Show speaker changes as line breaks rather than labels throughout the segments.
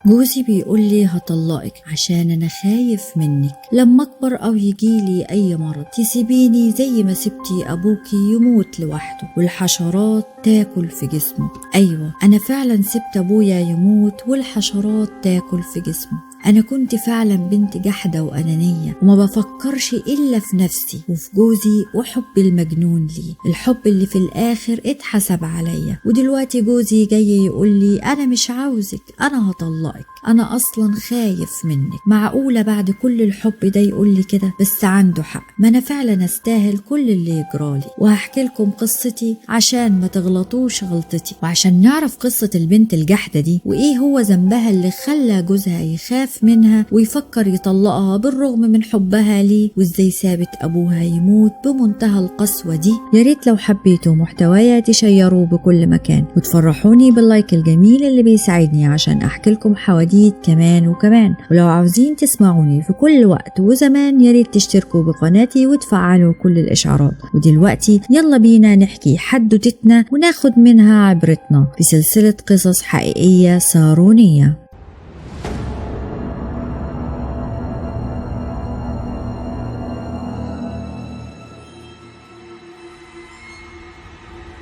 جوزي بيقول لي هطلقك عشان انا خايف منك، لما اكبر او يجيلي اي مرض تسيبيني زي ما سبتي ابوكي يموت لوحده والحشرات تاكل في جسمه. ايوه انا فعلا سبت ابويا يموت والحشرات تاكل في جسمه. أنا كنت فعلا بنت جحدة وأنانية وما بفكرش إلا في نفسي وفي جوزي وحب المجنون لي، الحب اللي في الآخر اتحسب عليا. ودلوقتي جوزي جاي يقول لي أنا مش عاوزك، أنا هطلقك، أنا أصلا خايف منك. معقولة بعد كل الحب ده يقول لي كده؟ بس عنده حق، ما أنا فعلا أستاهل كل اللي يجرالي. وهحكي لكم قصتي عشان ما تغلطوش غلطتي، وعشان نعرف قصة البنت الجحدة دي وإيه هو ذنبها اللي خلى جوزها يخاف منها ويفكر يطلقها بالرغم من حبها ليه، وازاي سابت ابوها يموت بمنتهى القسوة دي. يا ريت لو حبيتوا محتوايا تشيروا بكل مكان وتفرحوني بال like الجميل اللي بيساعدني عشان احكي لكم حواديت كمان وكمان. ولو عاوزين تسمعوني في كل وقت وزمان يا ريت تشتركوا بقناتي وتفعلوا كل الاشعارات. ودلوقتي يلا بينا نحكي حدوتتنا وناخد منها عبرتنا في سلسلة قصص حقيقية سارونية.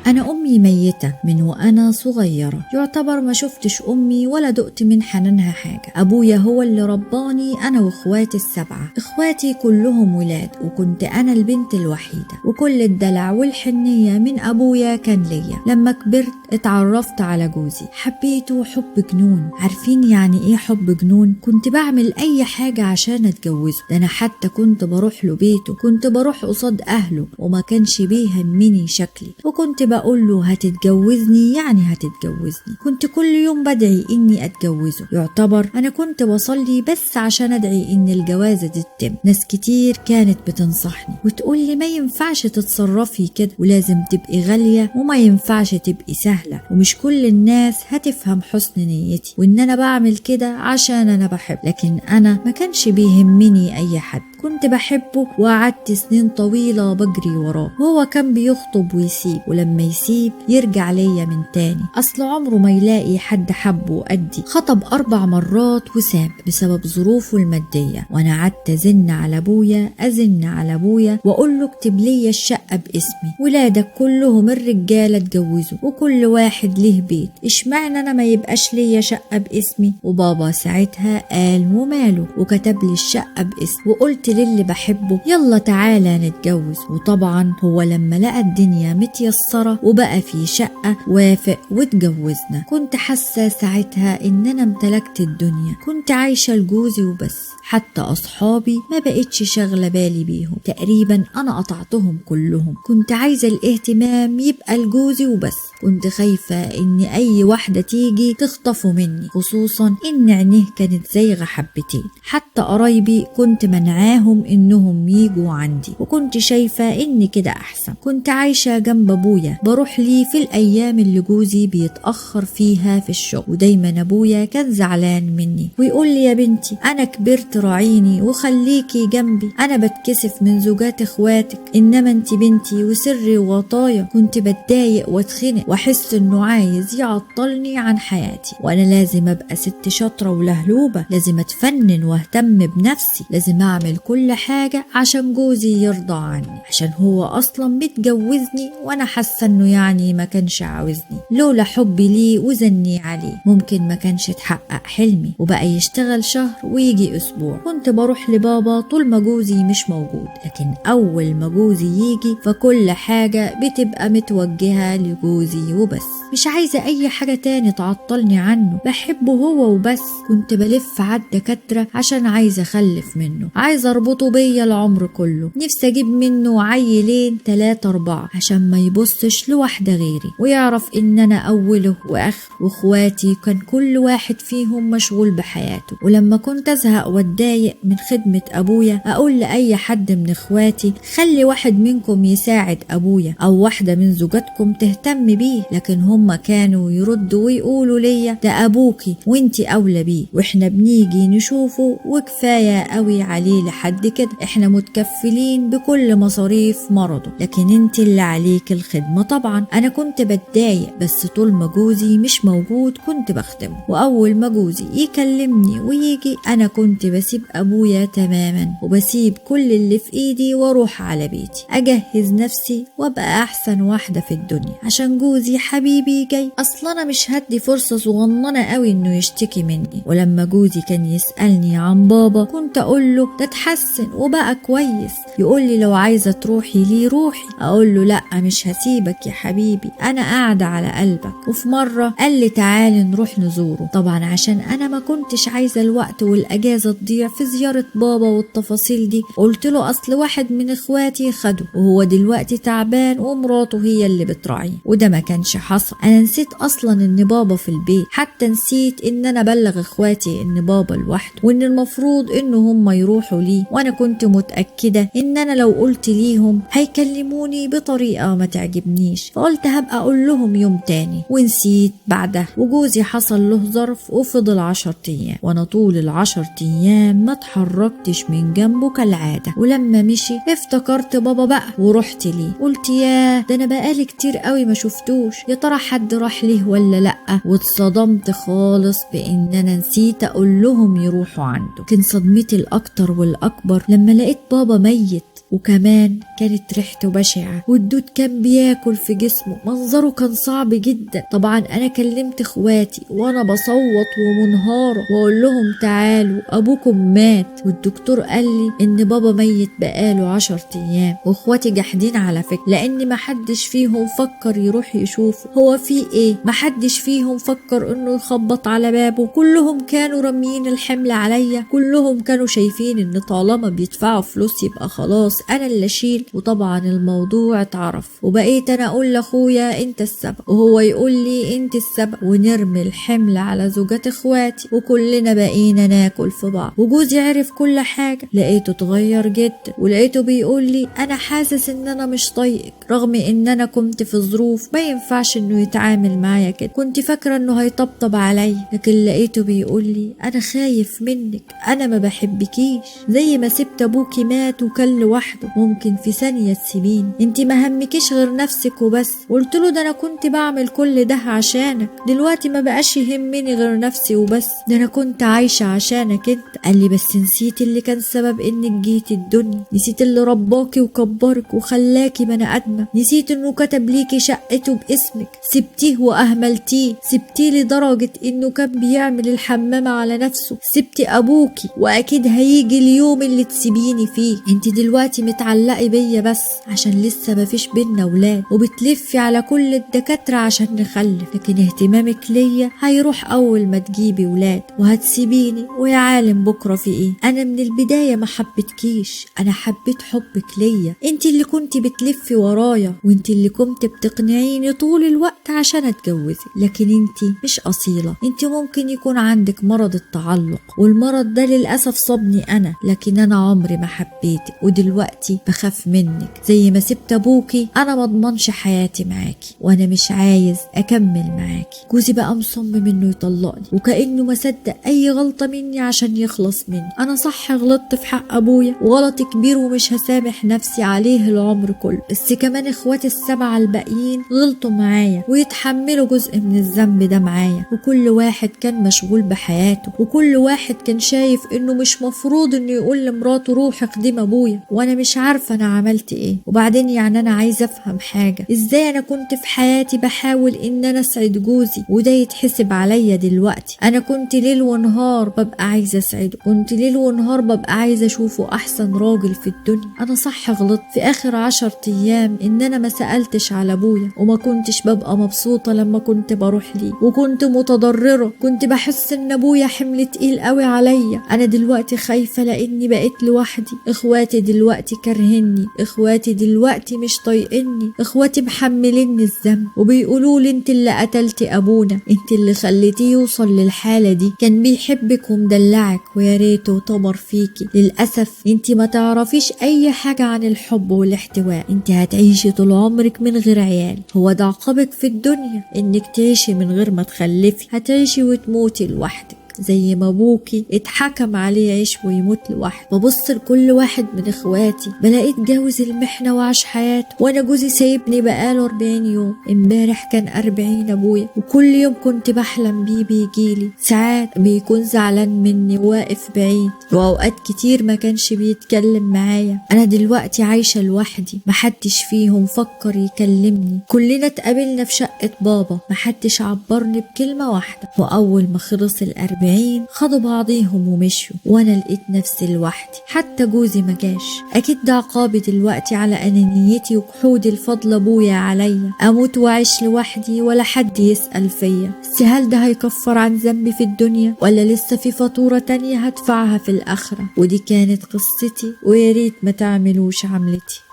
أنا أمي ميتة من وأنا صغيرة، يعتبر ما شفتش أمي ولا دقت من حنانها حاجة. أبويا هو اللي رباني أنا وإخواتي السبعة، إخواتي كلهم ولاد وكنت أنا البنت الوحيدة، وكل الدلع والحنية من أبويا كان ليا. لما كبرت اتعرفت على جوزي، حبيته حب جنون. عارفين يعني إيه حب جنون؟ كنت بعمل أي حاجة عشان أتجوزه، ده أنا حتى كنت بروح له بيته، كنت بروح قصاد أهله وما كانش بيهمني شكلي، وكنت بقول له هتتجوزني يعني هتتجوزني. كنت كل يوم بدعي اني اتجوزه، يعتبر انا كنت بصلي بس عشان ادعي ان الجوازة دي تتم. ناس كتير كانت بتنصحني وتقول لي ما ينفعش تتصرفي كده، ولازم تبقي غالية وما ينفعش تبقي سهلة، ومش كل الناس هتفهم حسن نيتي وان انا بعمل كده عشان انا بحب. لكن انا ما كانش بيهمني اي حد، كنت بحبه وقعدت سنين طويلة بجري وراه، وهو كان بيخطب ويسيب، ولما يسيب يرجع ليا من تاني، أصل عمره ما يلاقي حد حبه قدي. خطب 4 مرات وساب بسبب ظروفه المادية، وأنا قعدت أزن على أبويا أزن على أبويا وأقول له اكتب لي الشقة باسمي، ولادك كلهم الرجالة اتجوزوا وكل واحد ليه بيت، اشمعنى أنا ما يبقاش ليا شقة باسمي؟ وبابا ساعتها قال وماله، وكتب لي الشقة باسمي، وقلت للي بحبه يلا تعالى نتجوز. وطبعا هو لما لقى الدنيا متيسرة وبقى في شقة وافق واتجوزنا. كنت حاسة ساعتها ان انا امتلكت الدنيا، كنت عايشة لجوزي وبس، حتى اصحابي ما بقتش شغلة بالي بيهم، تقريبا انا قطعتهم كلهم. كنت عايزة الاهتمام يبقى لجوزي وبس، كنت خايفة ان اي واحدة تيجي تخطفه مني، خصوصا ان عينيه كانت زايغة حبتين. حتى قرايبي كنت منعاهم انهم يجوا عندي، وكنت شايفة ان كده احسن. كنت عايشة جنب ابويا، بروح ليه في الايام اللي جوزي بيتأخر فيها في الشغل، ودايما ابويا كان زعلان مني ويقول لي يا بنتي انا كبرت راعيني وخليكي جنبي، انا بتكسف من زوجات اخواتك، انما انت بنتي وسري وغطايا. كنت بتضايق واتخنق واحس انه عايز يعطلني عن حياتي، وانا لازم ابقى ست شاطرة ولهلوبة، لازم اتفنن واهتم بنفسي، لازم اعمل كل حاجة عشان جوزي يرضى عني، عشان هو اصلا متجوزني وانا حاسه انه يعني ما كانش عاوزني. لولا حبي ليه وزني عليه ممكن ما كانش اتحقق حلمي. وبقى يشتغل شهر ويجي اسبوع. كنت بروح لبابا طول ما جوزي مش موجود، لكن اول ما جوزي يجي فكل حاجة بتبقى متوجهة لجوزي وبس، مش عايزة اي حاجة تاني تعطلني عنه، بحبه هو وبس. كنت بلف على الدكاترة عشان عايزة اخلف منه، عايزة اربطه بيا العمر كله، نفسي اجيب منه عيلين 3 4 عشان ما يبصش لواحدة غيري ويعرف ان انا اوله واخر. واخواتي كان كل واحد فيهم مشغول بحياته، ولما كنت ازهق واتضايق من خدمة ابويا اقول لاي حد من اخواتي خلي واحد منكم يساعد ابويا او واحدة من زوجاتكم تهتم بيه، لكن هم كانوا يردوا ويقولوا ليا ده ابوكي وانتي اولى بيه، واحنا بنيجي نشوفه وكفاية قوي عليه لحد لحد كده، احنا متكفلين بكل مصاريف مرضه، لكن انت اللي عليك الخدمة. طبعا انا كنت بتضايق، بس طول ما جوزي مش موجود كنت بخدمة، واول ما جوزي يكلمني ويجي انا كنت بسيب ابويا تماما وبسيب كل اللي في ايدي واروح على بيتي اجهز نفسي وابقى احسن واحدة في الدنيا عشان جوزي حبيبي جاي. اصلا انا مش هدي فرصة صغننه قوي انه يشتكي مني. ولما جوزي كان يسالني عن بابا كنت اقول له ده اتحسن وبقى كويس، يقول لي لو عايزه تروحي ليه روحي، اقول له لا مش هسيبك يا حبيبي، انا قاعدة على قلبك. وفي مرة قال لي تعالي نروح نزوره، طبعا عشان انا ما كنتش عايزه الوقت والاجازه تضيع في زيارة بابا والتفاصيل دي، قلت له اصل واحد من اخواتي خده وهو دلوقتي تعبان ومراته هي اللي بتراعيه، وده ما كانش حصل. انا نسيت اصلا ان بابا في البيت، حتى نسيت ان انا ابلغ اخواتي ان بابا لوحده وان المفروض ان هم يروحوا ليه، وانا كنت متاكدة ان انا لو قلت ليهم هيكلموني بطريقة ما تعجبنيش، فقلت هبقى اقول لهم يوم تاني، ونسيت بعدها. وجوزي حصل له ظرف وفضل 10 ايام، وانا طول ال10 ايام ما اتحركتش من جنبه كالعادة. ولما مشي افتكرت بابا بقى ورحت ليه، قلت ياه ده انا بقالي كتير قوي ما شفتوش، يا ترى حد راح ليه ولا لا؟ واتصدمت خالص بان انا نسيت اقول لهم يروحوا عنده. كان صدمتي الاكتر والاكبر لما لقيت بابا ميت، وكمان كانت ريحته بشعة والدود كان بياكل في جسمه، منظره كان صعب جدا. طبعا انا كلمت اخواتي وانا بصوت ومنهارة واقول لهم تعالوا ابوكم مات، والدكتور قال لي ان بابا ميت بقاله 10 ايام. واخواتي جاحدين على فكرة، لان محدش فيهم فكر يروح يشوفه هو في ايه، محدش فيهم فكر انه يخبط على بابه، كلهم كانوا راميين الحمل عليا، كلهم كانوا شايفين ان طالما بيدفعوا فلوس يبقى خلاص انا اللي اشيل. وطبعا الموضوع اتعرف، وبقيت انا اقول لاخويا انت السبب وهو يقول لي انت السبب، ونرمي الحمل على زوجات اخواتي، وكلنا بقينا ناكل في بعض. وجوزي عرف كل حاجة، لقيته اتغير جدا، ولقيته بيقول لي انا حاسس ان انا مش طايقك، رغم ان انا كنت في ظروف ما ينفعش انه يتعامل معايا كده، كنت فاكره انه هيطبطب عليا، لكن لقيته بيقول لي انا خايف منك، انا ما بحبكيش، زي ما سبت ابوكي مات وكان لوحده ممكن في ثانية تسيبيني، انت ما همكيش غير نفسك وبس. قلت له ده انا كنت بعمل كل ده عشانك، دلوقتي ما بقاش يهمني غير نفسي وبس، ده انا كنت عايشة عشانك انت. قال لي بس نسيت اللي كان سبب انك جيتي الدنيا، نسيت اللي رباكي وكبرك وخلاكي بني ادمة، نسيت انه كتب ليكي شقته باسمك، سبتيه واهملتيه، سبتيه لدرجة انه كان بيعمل الحمام على نفسه، سبتي ابوكي واكيد هيجي اليوم اللي تسيبيني فيه، انت دلوقتي متعلقي بيا بس عشان لسه مفيش بينا ولاد، وبتلفي على كل الدكاترة عشان نخلف، لكن اهتمامك ليا هيروح اول ما تجيبي ولاد وهتسيبيني، ويا عالم بكرة في ايه. انا من البداية ما حبيتكيش، انا حبيت حبك ليا، انت اللي كنت بتلفي ورايا وانت اللي كنت بتقنعيني طول الوقت عشان اتجوزك، لكن انت مش اصيلة، انت ممكن يكون عندك مرض التعلق والمرض ده للاسف صابني انا، لكن انا عمري ما حبيتك ودلوقتي بخاف منك، زي ما سبت ابوكي انا ما اضمنش حياتي معاكي وانا مش عايز اكمل معاكي. جوزي بقى مصمم انه يطلقني وكانه ما صدق اي غلطه مني عشان يخلص مني. انا صح غلطت في حق ابويا وغلط كبير ومش هسامح نفسي عليه العمر كله، بس كمان اخواتي ال7 الباقيين غلطوا معايا ويتحملوا جزء من الذنب ده معايا، وكل واحد كان مشغول بحياته وكل واحد كان شايف انه مش مفروض انه يقول لمراته روح اخدم ابويا، وانا مش عارفه انا عملت ايه. وبعدين يعني انا عايزه افهم حاجة، ازاي انا كنت في حياتي بحاول ان انا اسعد جوزي وده يتحسب عليا دلوقتي؟ انا كنت ليل ونهار ببقى عايزه اسعده، كنت ليل ونهار ببقى عايزه اشوفه احسن راجل في الدنيا. انا صح غلطت في اخر 10 ايام ان انا ما سالتش على ابويا، وما كنتش ببقى مبسوطة لما كنت بروح ليه، وكنت متضرره، كنت بحس ان ابويا حمل تقيل قوي عليا. انا دلوقتي خايفة لاني بقيت لوحدي، اخواتي دلوقتي كرهني، اخواتي دلوقتي مش طايقني، اخواتي محمليني الذنب وبيقولوا لي انت اللي قتلتي ابونا، انت اللي خليتيه يوصل للحالة دي، كان بيحبك ومدلعك ويا ريته طمر فيكي. للاسف انت ما تعرفيش اي حاجة عن الحب والاحتواء، انت هتعيشي طول عمرك من غير عيال، هو ده عقابك في الدنيا انك تعيشي من غير ما تخلفي، هتعيشي وتموتي لوحدك. زي ما ابوكي اتحكم عليه يعيش ويموت لوحده. ببص لكل واحد من اخواتي بلاقيه اتجوز المحنة وعاش حياته، وانا جوزي سايبني بقاله 40 يوم. امبارح كان 40 ابويا، وكل يوم كنت بحلم بيه بيجيلي. ساعات بيكون زعلان مني واقف بعيد، واوقات كتير ما كانش بيتكلم معايا. انا دلوقتي عايشة لوحدي، محدش فيهم فكر يكلمني. كلنا اتقابلنا في شقة بابا، محدش عبرني بكلمة واحدة. واول ما خلص 40 خدوا بعضيهم ومشوا، وانا لقيت نفسي لوحدي، حتى جوزي ما جاش. اكيد ده عقابي دلوقتي على انانيتي وجحودي الفضل ابويا عليا. اموت واعيش لوحدي ولا حد يسأل فيا. بس هل ده هيكفر عن ذنبي في الدنيا، ولا لسه في فاتورة تانية هدفعها في الآخرة؟ ودي كانت قصتي، ويا ريت ما تعملوش عملتي.